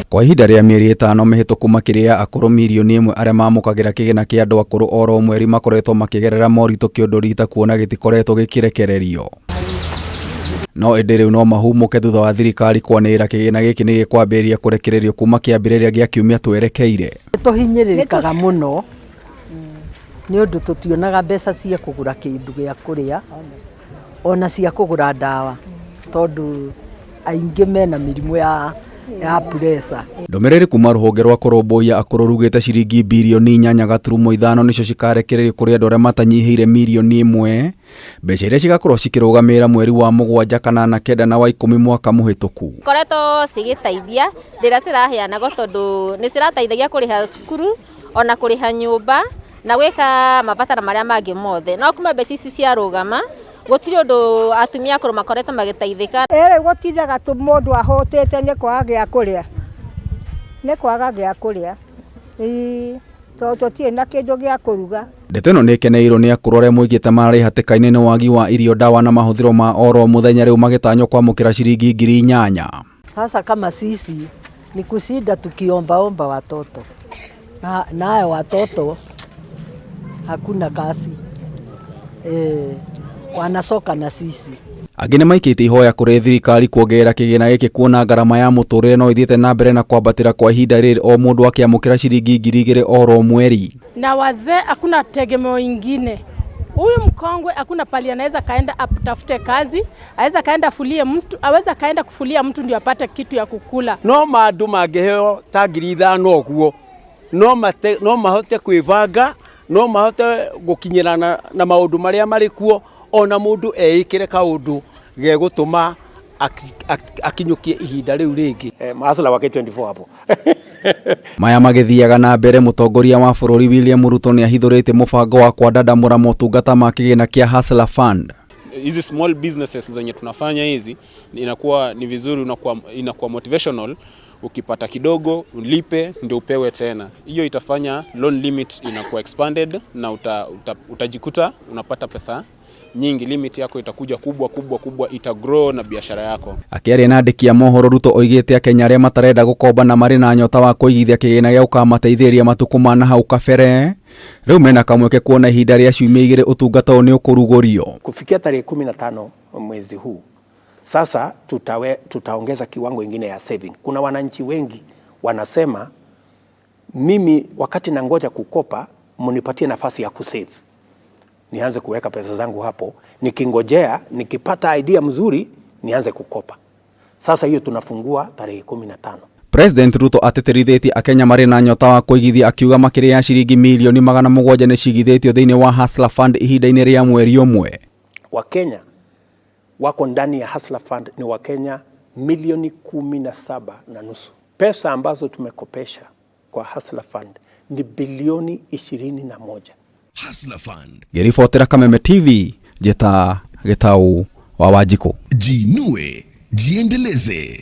Kwa ihinda rĩa mĩeri 5 mĩhĩtũku, makĩria ya akũrũ mirioni 1 arĩa mamũkagĩra kĩgĩna kĩa andũ akũrũ oro mweri makoretwo makĩgerera moritũ kĩũndũ rita kuona gĩtikoretwo gĩkĩrekererio. No ĩndĩ rĩu no mahumũke thutha wa thirikari kwanĩrĩra kĩgĩna gĩkĩ nĩ gĩkwambĩrĩria kũrekererio kuma kĩambĩrĩria gĩa kiumia twerekeire. Tũhinyĩrĩrĩkaga mũno nĩ ũndũ tũtionaga mbeca cia kũgũra kĩndũ gĩa kũrĩa ona cia kũgũra ndawa, tondũ aingĩ mena mĩrimũ ya pressure. Ndũmĩrĩri kuma rũhonge rwa kũrũmbũiya akũrũ rugĩte ciringi birioni 8.5 nĩcio cikarekererio kũrĩ andũ arĩa matanyihĩire mirioni 1, mbeca iria cigakorwo cikĩrũgamĩrĩra mweri wa 7, 8, 9 na wa 10 mwaka mũhĩtũku. Koretwo cigĩteithia rĩrĩa ciraheanagwo, tondũ nĩ cirateithagia kũrĩha cukuru ona kũrĩha nyũmba na gwĩka mabataro marĩa mangĩ mothe. No kuma mbeca ici ciarũgama, gũtirĩ ũndũ atumia akũrũ makoretwo magĩteithĩka. Ĩrĩ gũtindaga tu mũndũ ahũtĩte nĩ kwaga gĩa kũrĩa, nĩ kwaga gĩa kũrĩa, ĩĩ, tondũ tũtirĩ na kĩndũ gĩa kũruga. Ndeto ĩno nĩ ĩkeneirwo nĩ akũrũ arĩa moigĩte marĩ hatĩka-inĩ nĩ wagi wa irio, ndawa na mahũthĩro ma oro mũthenya, rĩu magĩtanywo kwamũkĩra ciringi 8,000. Sasa kama sisi ni kushinda tukiombaomba watoto na nayo watoto hakuna kazi, wanasoka na sisi. Angĩ nĩ maikĩtie ihoya kũrĩ thirikari kuongerera kĩgĩna gĩkĩ, kuona ngarama ya mũtũrĩre no ĩthiĩte na mbere na kwambatĩra kwa ihinda rĩrĩ o mũndũ akĩamũkĩra ciringi 2,000 oro mweri. Na wazee hakuna tegemeo ingine. Huyu mkongwe hakuna pali anaweza kaenda atafute kazi, aweza kaenda afulie mtu, aweza kaenda kufulia mtu ndio apate kitu ya kukula. No mandu mangĩheo ta 5,000 ũguo, no mahote kwĩbanga, no mahote gũkinyĩrana na maũndũ marĩa marĩ kuo, ona mũndũ eĩkĩre kaũndũ gegũtũma akinyũkie ihinda rĩu rĩngĩ. Mahustler wa K24 hapo. Maya magĩthiaga na mbere, mũtongoria wa bũrũri William Ruto nĩ ahithũrĩtie mũbango wa kwandandamũra motungata ma kĩgĩna kĩa Hustler Fund. Hizi small businesses zenye tunafanya hizi, inakuwa ni vizuri, inakuwa motivational. Ukipata kidogo ulipe ndio upewe tena. Hiyo itafanya loan limit inakuwa expanded na utajikuta unapata pesa nyingi, limit yako itakuja kubwa kubwa kubwa, ita grow na biashara yako. Akĩaria na andĩki a mohoro, Ruto oigĩte Akenya arĩa matarenda gũkomba na marĩ na nyota wa kũigithia kĩgĩna gĩa gũkamateithĩrĩria matukũ ma na hau kabere rĩu mena kamweke kuona ihinda rĩa ciumia 2 ũtungata ũyũ nĩ ũkũrugũrio. Kufikia tarehe 15 mwezi huu sasa tutaongeza kiwango ingine ya saving. Kuna wananchi wengi wanasema, "Mimi wakati nangoja kukopa, mnipatie nafasi ya kusave, nianze kuweka pesa zangu hapo, nikingojea nikipata idea mzuri nianze kukopa." Sasa hiyo tunafungua tarehe 15. President Ruto atĩtĩrithĩtie Akenya marĩ na nyota wa kũigithia, akiuga makĩria ya ciringi mirioni 700 nĩ cigithĩtio thĩinĩ wa Hustler Fund ihinda-inĩ rĩa mweri ũmwe. Wakenya wako ndani ya Hustler Fund ni Wakenya milioni 17.5. Pesa ambazo tumekopesha kwa Hustler Fund ni bilioni 21. Hustler Fund. Ngĩribotera Kameme TV, njĩta Gĩtau wa Wanjikũ. Jiinue, jiendeleze.